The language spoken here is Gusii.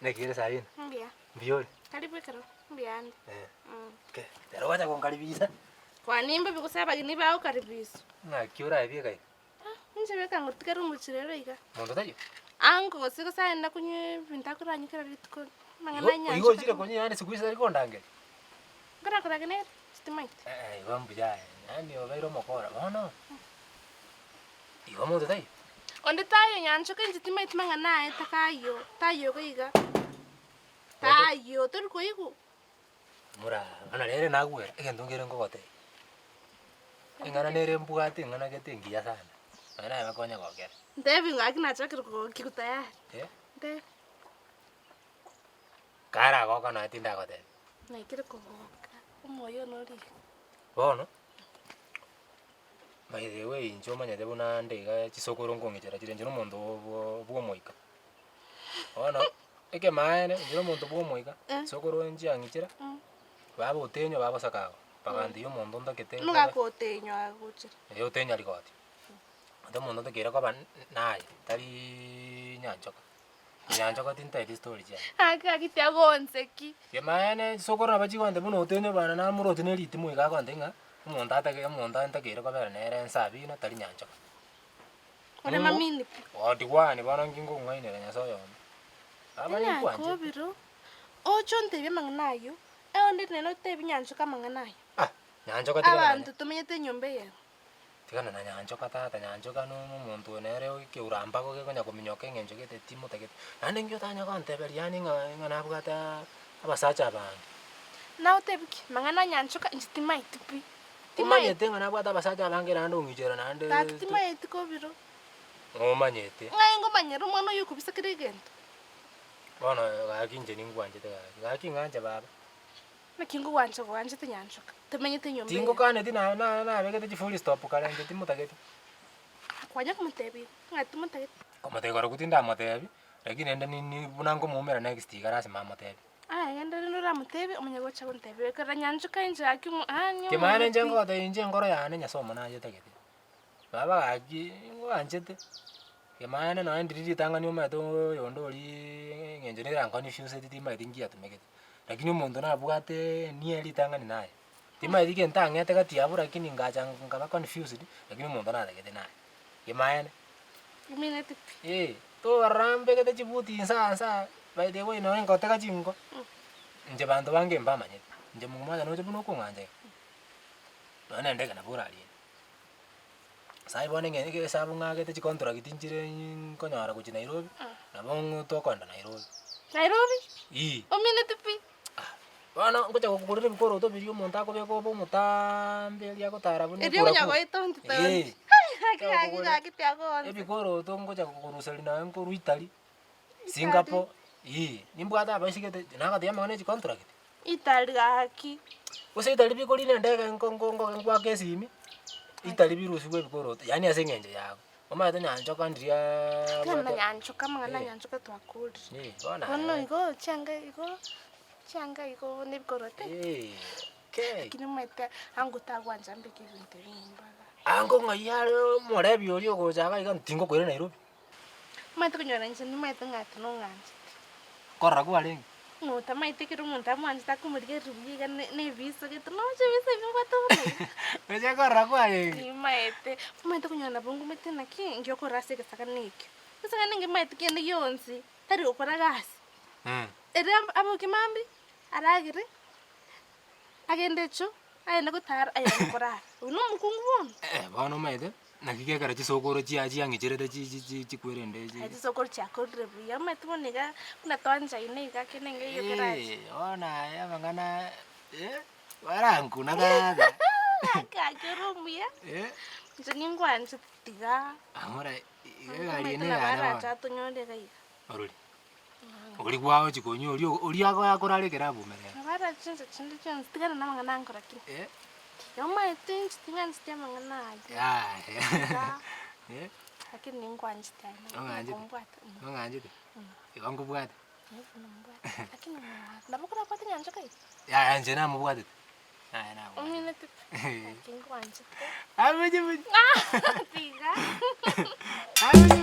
Naki ere Sabina? Mbuya. Mbuya ore? Karibu ekero, mbuya ande. Eh. Mm. Ke, rero gwacha gonkaribisa? Kwani mbobe gose abageni bagokaribiswa? Ng'aki oraebie iga iga? Ah, inche beka ngotigere omochie rero iga. Monto taiyo? Ango gose gose agende konywa ebinto akoranywa kera rituko, amang'ana Igo anyancha igo ochire tari- konywa yaani siku hizi tari kondangeria? Nkorakorage nere, timaeti. Eh, igo mbuya aye, yaani obeire omokora bono, igo monto taiyo? Onde taiyo nyanchoka inche timaeti mang'ana aye takayio, taiyo iga iga, taiyo tori koigwa. Moraa, bono rere nagwera, egento nkere nkogotebia, eng'ana nere mbwate eng'ana gete engiya sana, nonye naye bakonya gokera. Ntebi ng'a gaki nachakire kogokiwa tayari, Eh. ntebi. Karagoka nonya tindagotebia. Naikire kogoka, omoyo one ore iga. Bono, by the way inche omanyete buna nde iga chisokoro nkong'ichera chire inche na omonto bwo bwa omoika. Bono, ekemaene inche na omonto bwa omoika, chisokoro nchiang'ichera, baba otenyo baba osakago, bagantebi omonto ntagete nkobe. Omogaka otenyo agochera. Eh otenyo arigoti, ante omonto ntakeire koba naye, tariiii nyanchoka. Nyanchoka tintaeti story chiaye. Gaki gaki tiagonseki. Kemaene chisokoro nabo chigontebia buna otenyo bana namoroche ne ritimo iga agontebia ng'a omonto atake omonto ntakeire kobera nere ensabino tari nyanchoka. Ore mamini pi. Otigwani bono nki nkong'ainera nyasae oyomo. Aba ninkwanchete. Nakobirwe, oche ontebie amang'ana ayio, onde nere otebie nyanchoka amang'ana ayio. Ah, nyanchoka tigana na Abanto tomenyete enyomba eyemo. Tigana na nyanchoka tata, nyanchoka no omonto oyo nere ekeura mbago gekonya kominyoka eng'encho gete timotagete. Naende nki otanya gonteberia yaani ng'a ng'a nabwate abasacha abange. Nagotebi ki? Mang'ana a nyanchoka inche timaeti pi. Timaeti. Omanyete ng'a nabwate abasacha abange naende ong'ichera naende Gaki timaeti kobiro. Omanyete. Ng'ai ngomanyera omwana oyio okobisa kera egento. Bono gaki inche ningwanchete gaki, gaki ng'anche baba. Naki ngogwancha gwanchete nyanchoka, tomenyete enyomba eye. Tingokaneti na na nabegete chifull stop kare inche timotageti. Kwanya komotebia ng'a timotageti. Komotebia korokwo tindamotebia, lakini rende ni ni buna nkomoumera next iga lasima amotebi. Aya genda rende oramotebie omanye gocha gontebia ekero nyanchoka inche gaki omo yaani Kemaene inche omonto pi. ngogotebia inche enkoro yane Nyasae omone ayetagete. Baba gaki ngwanchete, kemaene nonye ndiri ritang'ani omanyete oyonde oria eng'encho nere anconfuseti timanyeti nki atumegete. Lakini omonto nabwate nia ritang'ani naye, timanyeti gento ang'ete gati abwo lakini ngacha nkaba confused, lakini omonto natagete naye, kemaene. Omineti pi. Eh, torora mbegete chibuti inse aa by the way nonye ngotega chinko, inche banto bange mbamanyete, inche momoja noche buna okong'ancha iga, nonye na endege nabo orariene. Saii bono eng'e egesabu ng'agete chicontract nchire nkonyora gochia Nairobi, nabo ng'o tokoenda Nairobi. Nairobi? Ii. Omineti pi? Ah, bono ngocha gokogorera ebikoroto biria omonto akobeka obe omotaambe erio agotara buna Erio onya ekura kura. goeta onti tonti. Eeh. Gaki gaki gaki tiagoonsa. Ebikoroto ngocha kokoruseria naye nkorwa Italy, Singapore, ii, nimbwate abaisigete, nagotebi amang'ana ya echicontract. Italy gaki. Gose Italy bikorina endege nko nko nko nkoaka esimi, Italy birusigwe ebikoroto, yaani ase eng'encho yago. Omanyete nyanchoka ndiriaaaa Tena bwate nyanchoka amang'ana eh. nyanchoka twakorire. Eh, bono Bono aye. igo chianga igo, chianga igo na ebikoroto. Eh, kei. Lakini omanyete ango tagwancha mbeke ebinto ebi nyomba igaa. Ango ng'ai are omorebi oria ogocha iga iga tingokoira Nairobi. Omanyete konyora inche nimanyete ng'a ati nong'anchete. Korora kwarenge. Ng'a otamaete ekero omonto amwanchete akomorigereria buya iga ne- na ebiso gete noche ebiso ebi mbwate bono iga. Gose korora kwarenge. Nimaete, omanyete konyora nabo ngomete naki, nki okora ase egesagane ekio. Egesagane nkemaeti kende gionsi, tari gokora gasi. Ere aboke mambia, aragere, agende echoo, agende gotara, agende korara. Oyio na omokungu bono. Eh, bono omanyete, naki gekero chisokoro chia chiang'icherete chi chi chi chikwerende chi. Aye chisokoro chiakorire buya, omanyete bono iga, buna twanchaine iga kende nkeiyo kerache. Eh, bono aye amang'ana eh, barankuna tata. Gaki gaki ore omuya, Eh. inche ningwanchete tiga. Amora iga egari Omanyete ene nabo yane arache bono. atonyore iga iga. Orori, oria gwagochi konywa oria oria agoya akorara ekero abumere. Nabo arache chinsa chinde chionsi, tigana na amang'ana ankora ki. Eh. Tiga omanyete inche ting'ancheti amang'ana ayio. Yaya eh. Lakini ningwanchete aye Ong'anchete? nakombwate. Nong'anchete? Igo nkobwate? Eh buna ombwate, lakini nabo korabwate nyanchoka iga? Yaya inche namobwatete, yaya namobwatete. Omineti pi, lakini ngwanchete. Abuchi buchi. Tiga. Abuchi.